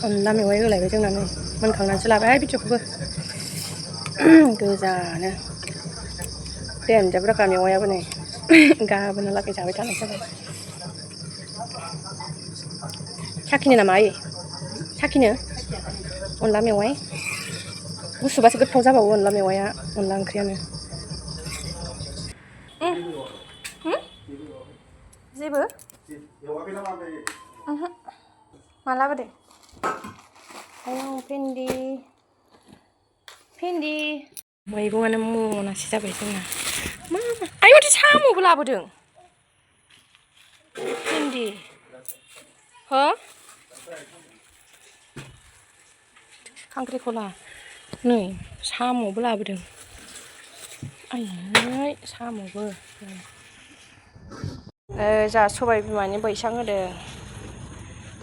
अनला मेवाइ होलायबाय जोंना नै मोनखांनानैसो लाबाय बिदिखौबो गोजानो देनजाब्राखा मेवायाबो नै गाबोनो लागै जाबाय थानाय जाबाय। साखिनो नामा आयै साखिनो अनला मेवाइ गुसुबासो गोथाव जाबावो अनला मेवाया अनला ओंख्रियानो। जेबो मालाबो दे आयौ भिन्दि मैगंआनो मनासे जाबाय जोंना। मा आयौ माथो साम'बो लाबोदों भिन्दि हो खांख्रिखला नै साम'बो लाबोदों आयै साम'बो जोंहा सबाय बिमानि बैसां होदों।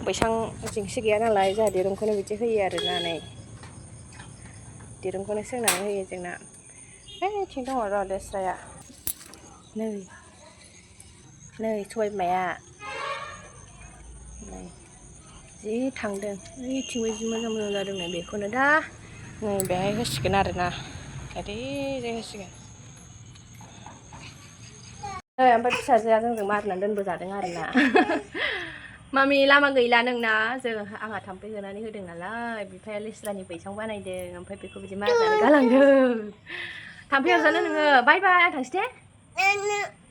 बैसां जेंसि गैया नालाय जोंहा दिरुंखौनो बिदि होयो आरोना नै दिरुंखौनो सोंनानै होयो जोंना। ओइथिं दङ र' लेस्राया नै सबाय बिमाया नै जि थांदों ओइथिंबो जि मोजां जादों नै बेखौनो दा नै बेहाय होसिगोन आरोना ओरैजाय होसिगोन। ओमफ्राय फिसाजोआ जोंजों मारिनानै दोनबोजादों आरोना मामि लामा गैला नोंना आंहा थाम्फै होनानै होदों नालाय बिफाया लेस्रानि बैसां बानायदों ओमफ्राय बेखौ बिदि मारिनानै गालांदों। थाम्फै अरजानो नोङो बाय बाय आं थांसै दे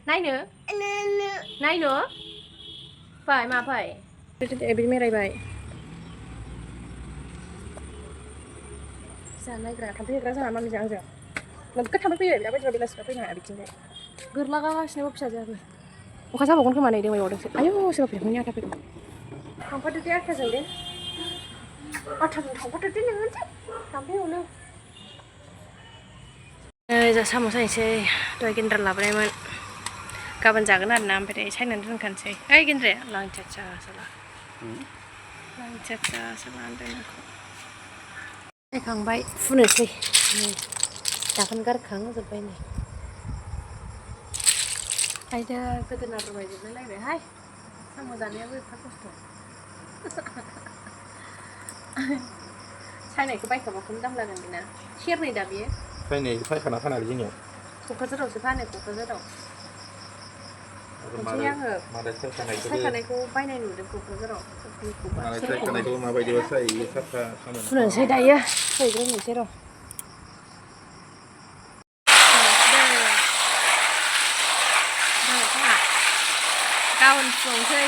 नायनो फै मा फै बिदि मेरायबाय जानो नायग्रा थाम्फै होग्रा जोंहा मामिजों आंजों नोगोद थाम्फै फैयो दा बायदियाव बेलासिफ्राव फैनो हाया बिथिंजाय गोरलागासिनोबो फिसाजोआबो अखा जाबावगोन खोमा नै दोमैबावदोंसो आयौ सोरबा बिफांनि आथा फैगौ थांफादो दे आथाजों दे आथाजों थांफादो दे नोङो थाम्फै अनो। जा साम' सायनोसै दहाय गेन्द्रा लाबोनायमोन गाबोन जागोन आरोना ओमफ्राय सायनानै दोनखानोसै ओइ गेन्द्राया लांथिया लानानै दोननांगौ सायखांबाय फुनोसै दाखोन गारखांजोब्बाय नै आयदा गोदोना रुबायजोबलाय लायबायहाय साम' जानायाबो एफा खस्थ' सायनायखौ बायखाबा खम दाम लागोन बेना सेरनै दा बियो सायखाना फानाखै जोंनियाव क'क्राझारावसो फानो क'क्राझाराव खनसे आङो सायखानायखौ बायनाय नुदों क'क्राझाराव फुनोसै दायो फैग्रोनोसै र' गाबोन फुंसै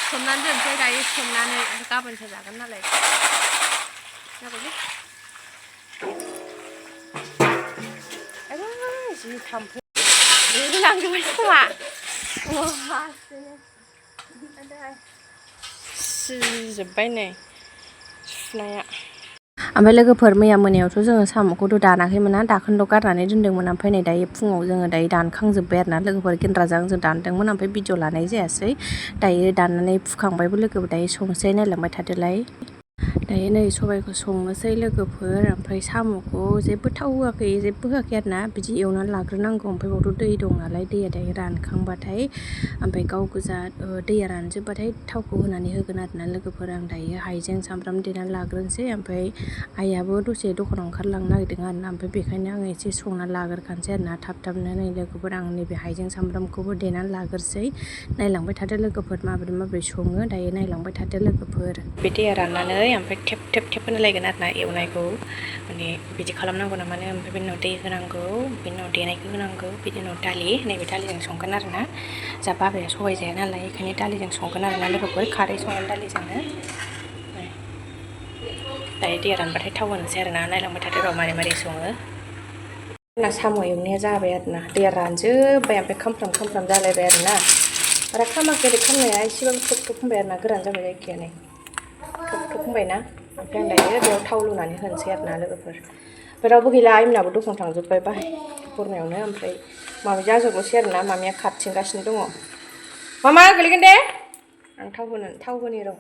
सोमनानै दोनसै दायो सोमनानै गाबोनसो जागोन नालाय जाबायलै जि थाम्फै लांजोबबाय खोमा सिजोब्बाय नै सुनाया। ओमफ्राय लोगोफोर मैया मोनायावथ' जोङो साम'खौथ' दानाखैमोन ना दाखोनल' गारनानै दोनदोंमोन ओमफ्राय नै दायो फुङाव जोङो दायो दानखांजोब्बाय आरोना लोगोफोर गेन्द्राजों जों दानदोंमोन ओमफ्राय भिडिअ लानाय जायासै दायो दाननानै फुखांबायबो लोगोफोर दायो संसै नायलांबाय थादोलाय दायो नै सबाइखौ संनोसै लोगोफोर ओमफ्राय साम'खौ जेबो थाव होआखै जेबो होआखै आरोना बिदि एवनानै लाग्रोनांगौ ओमफ्राय बावथ' दै दं नालाय दैया दायो रानखांबाथाय ओमफ्राय गाव गोजा दैया रानजोबबाथाय थावखौ होनानै होगोन आरोना लोगोफोर आं दायो हाइजें सामब्राम देनानै लाग्रोनोसै ओमफ्राय आइयाबो दसे दखानाव ओंखारलांनो नागिरदों आरोना ओमफ्राय बेखायनो आङो एसे संना लाग्रोखानोसै आरोना थाब-थाबनो नै लोगोफोर आं नैबे हाइजें सामब्रामखौबो देनानै लाग्रोसै नायलांबाय थादो लोगोफोर माबोरै सङो दायो नायलांबाय थादो लोगोफोर बे दैया राननानै ओमफ्राय थेब होनलायगोन आरोना एवनायखौ माने बिदि खालामनांगौ नामानो ओमफ्राय बिनि उनाव दै होनांगौ बिनि उनाव देनायखौ होनांगौ बिनि उनाव दालि नैबे दालिजों संगोन आरोना जा बाबाया सबाय जाया नालाय बेखायनो दालिजों संगोन आरोना लोगोफोर खारै संगोन दालिजोंनो दायो दैया रानबाथाय थाव होनोसै आरोना नायलांबाय थादो र' मारै सङो जोंना साम' एवनाया जाबाय आरोना दैया रानजोब्बाय ओमफ्राय खामफ्राम जालायबाय आरोना बारा खामाखै खामनाया एसेबाबो थब होनबाय आरोना गोरान जाबाय जायखिजाया नै थब होनबायना ओमफ्राय आं दायो बेयाव थाव लुनानै होनोसै आरोना लोगोफोर ओमफ्राय रावबो गैला आइमोनाबो दखान थांजोब्बाय बाहाय हरनायावनो ओमफ्राय मामि जाजोबगौसै आरोना मामिया खारथिंगासिनो दङ मामा गोलैगोन दे आं थाव होनि र'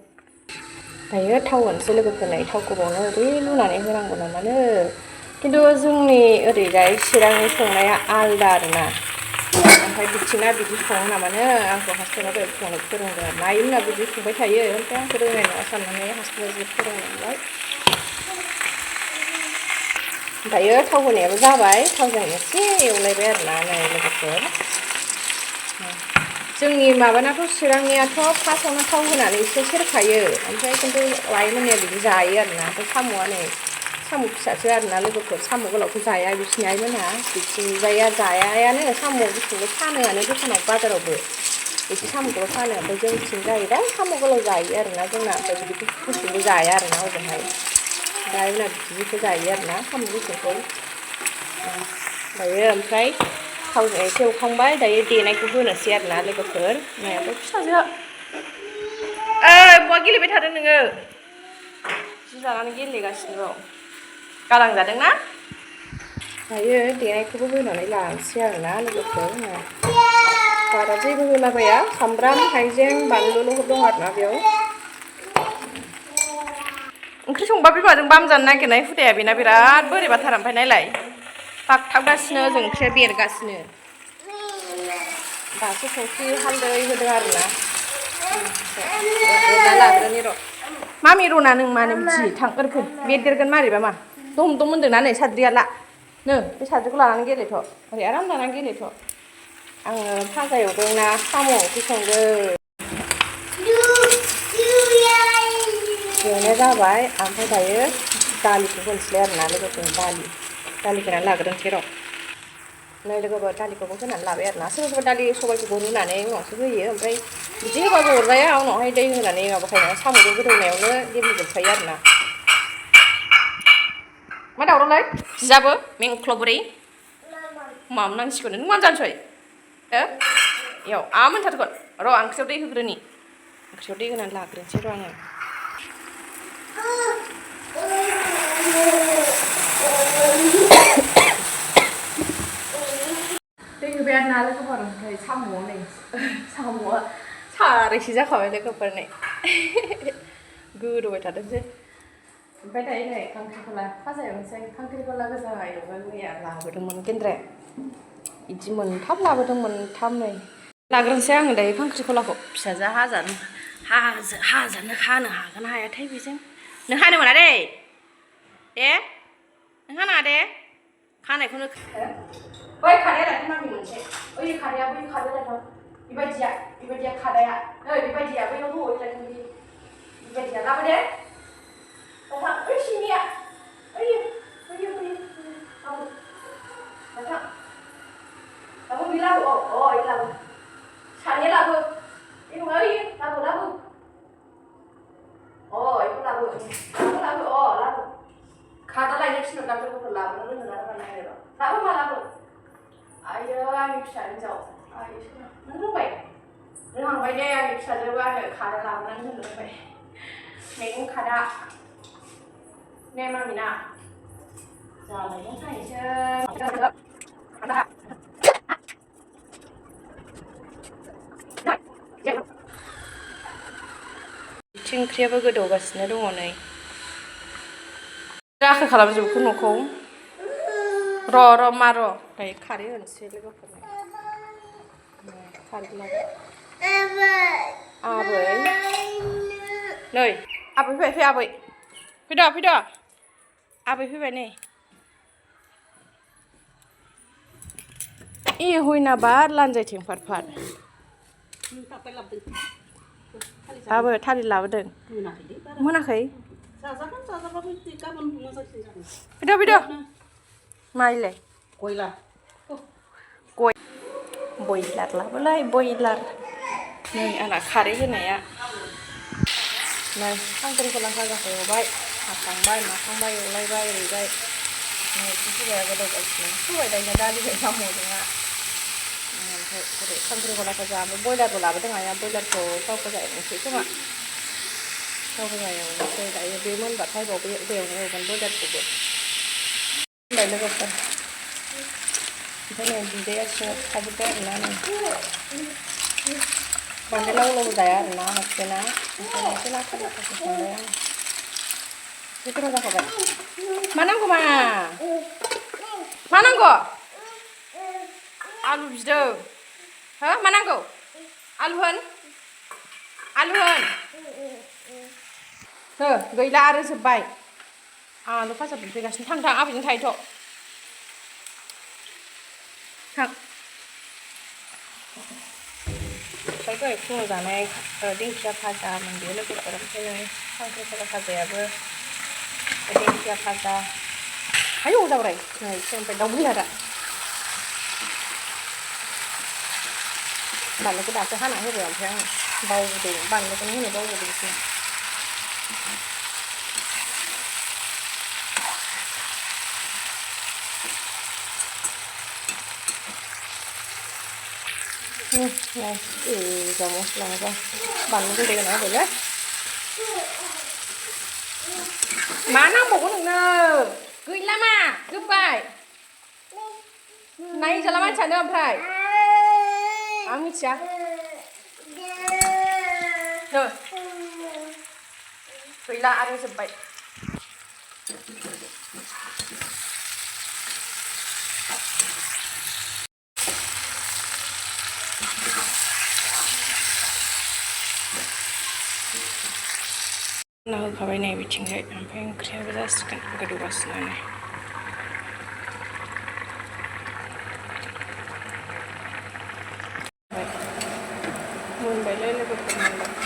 दायो थाव होनोसै लोगोफोर नै थावखौ बावनो ओरै लुनानै होनांगौ नामानो खिन्थु जोंनि ओरैजाय चिरांनि संनाया आलदा आरोना ओमफ्राय बिथिंना बिदि सङो नामानो आंखौ हस्टेलाव दहाय फुङावनो फोरोंदों आरो ना इयुना बिदि संबाय थायो ओमफ्राय आंखौ रोंनाय नङा साननानै हस्टेलाव जि फोरोंलांबाय दायो थाव होनायाबो जाबाय थावजों एसे एवलायबाय आरोना नै लोगोफोर जोंनि माबानाथ' चिरांनियाथ' फार्स्टआवनो थाव होनानैसो सेरखायो ओमफ्राय खिन्थु आइमोननिया बिदि जायो आरोना ओमफ्राय साम'आ नै साम' फिसासो आरोना लोगोफोर साम' गोलावखौ जाया बिसिनि आइमोनहा बिथिंजाया जायायानो साम' गुसुंखौ फानोआनो दखानाव बाजारावबो बिदि साम'खौल' फानो ओमफ्य जोंनिथिं जाहैबाय साम' गोलाव जायो आरोना जोंना ओमफ्राय बिदि गुसुंखौ जाया आरोना हजोंहाय दा आइमोना बिदिखौ जायो आरोना साम' गुसुंखौ दायो ओमफ्राय थावजों एसे एवखांबाय दायो देनायखौ होनोसै आरोना लोगोफोर नायाबो फिसाजो बहा गेलेबाय थादों नोङो जि जानानै गेलेगासिनो दं गालांजादोंना दायो देनायखौबो होनानै लानोसै आरोना लोगोफोर बारा जेबो होलाबाया सामब्राम हाइजें बानलुल' दं आरोना बेयाव ओंख्रि संबा बिमाजों बाम जानो नागिरनाय हुदाया बेना बिराद बोरैबाथार ओमफ्राय नायलाय बागथाबगासिनो जों ओंख्रिया बेरगासिनो दासो संख्रि हालदै होदों आरोना एरना लाग्रोनि र' मामि रना नों मानो बिदि थांगोर फै बेरदेरगोन मारैबा मा दम दम होनदोंना नै साद्रिया ला नो बे साद्रिखौ लानानै गेलेथ' ओरै आराम लानानै गेलेथ' आङो फाजा एवदोंना साम' ओंख्रि संदों एवनाया जाबाय ओमफ्राय दायो दालिखौ होनोसैलाय आरोना लोगोफोर दालि होनानै लाग्रोनोसै र' नै लोगोफोर दालिखौबो होनानै लाबाय आरोना सोरबा सोरबा दालि सबायखौबो रुनानै उनावसो होयो ओमफ्राय बिदि होबाबो अरजाया उनावहाय दै होनानै माबाखायो साम'जों गोदौनायावनो गेब्लेजोबखायो आरोना मा दावरावलाय बिजाबो मेंख्ल' बुरै माम नांसिगौ नों मा जानोसै इयाव मोनथारगोन र' आं ओंख्रियाव दै होग्रोनि ओंख्रियाव दै होनानै लाग्रोनोसै र' आङो दै होबाय आरोना लोगोफोर ओमफ्राय साम'आ नै साम'आ सारायसे जाखाबाय लोगोफोर नै गोदौबाय थादोंसै ओमफ्राय दायो नै खांख्रिखला फाजा एवनोसै खांख्रिखला गोजा एवगोन मैया लाबोदोंमोन गेन्द्राया बिदि मोनथाम लाबोदों मोनथाम नै लाग्रोनोसै आङो दायो खांख्रिखलाखौ फिसाजोआ हानो हागोन ना हायाथाय बेजों नों हानो मोना दे नों हानाङा दे खानायखौनो बै खादाया लायथ' नांगौ मोनसे बै खादाया लायथ' बेबायदिया खादाया नै बेबायदिया बैयाव दङ लायथ' बेबायदिया लाबो दे नोंथां बै सिंनिया ओइयो लाबो बे लाबो इयो लाबो सानैया लाबो बे नङा ओइयो लाबो इखौ लाबो खादा लायनो थिनहरदां लोगोफोर लाबोनो रोंगोन ना रोङा नायनो र' लाबो आइयो आंनि फिसा हिन्जाव आइयो नों रोंबाय रोंहांबाय दे आंनि फिसाजोबो आंनो खादा लाबोनानै होनो रोंबाय मैगं खादा ने मामिना जालायनो थांसै बिथिं ओंख्रियाबो गोदौगासिनो दङ नै दाखो खालामजोबखो न'खौ र' दायो खारै होनोसै लोगोफोरनो खारै लाबाय आबै नै आबै फै आबै फैद' आबै फैबाय नै हयना बार लानजायथिं फार आबो थालिर लाबोदों मोनाखै फैद' माइलाय बयलार लाबोलाय बयलार नै आंना खारै होनाया नै खांख्रिखला भाजाखौ एवबाय हाखांबाय माखांबाय एवलायबाय ओरैजाय नै सबाया गोदौगासिनो सबाय दायना दालिजों साम'जोंहा ओमफ्राय ओरै खांख्रिखला भाजा ओमफ्राय बयलारबो लाबोदों आइया बयलारखौ थाव भाजा एवनोसै खोमा थाव भाजा एवनोसै दायो बे मोनबाथाय एवगोन बयलारखौबो होनबाय लोगोफोर ओमफ्राय नै बिदैया सिङाव थाजोब्बाय आरोना नै बांद्राय लाव जाया आरोना हस्टेना ओंखायनो एसे लाथासो संबाय आङो एसे गोथाव जाखाबाय मा नांगौ मा नांगौ आलु बिदों हो मा नांगौ आलु होन आलु होन हो गैला आरो जोब्बाय आलु फाजा बिफैगासिनो थां थां आबैजों थाहैथ' थां ओमफ्राय दहाय फुङाव जानाय दिंखिया भाजामोन बे लोगोफोर ओमफ्राय खांख्रिखला भाजायाबो दिंखिया भाजा आयौ जाबाय नै ओमफ्राय दाउ बयलारा बानलुखौ दासो हाना होबाय ओमफ्राय आं बावबोदों बानलुखौनो होनो बावबोदोंसो नै जा मस्ला माबा बानलु गुन्दै होना होबायलै मा नांबावगौ नोंनो गैला मा जोब्बाय नायजाला मानसियानो ओमफ्राय आं मिथिया हो गैला आरो जोब्बाय ना होखाबाय नै बिथिंजाय ओमफ्राय ओंख्रियाबो जासिगोन गोदौगासिनो नै मोनबायलै लोगोफोर मोनबाय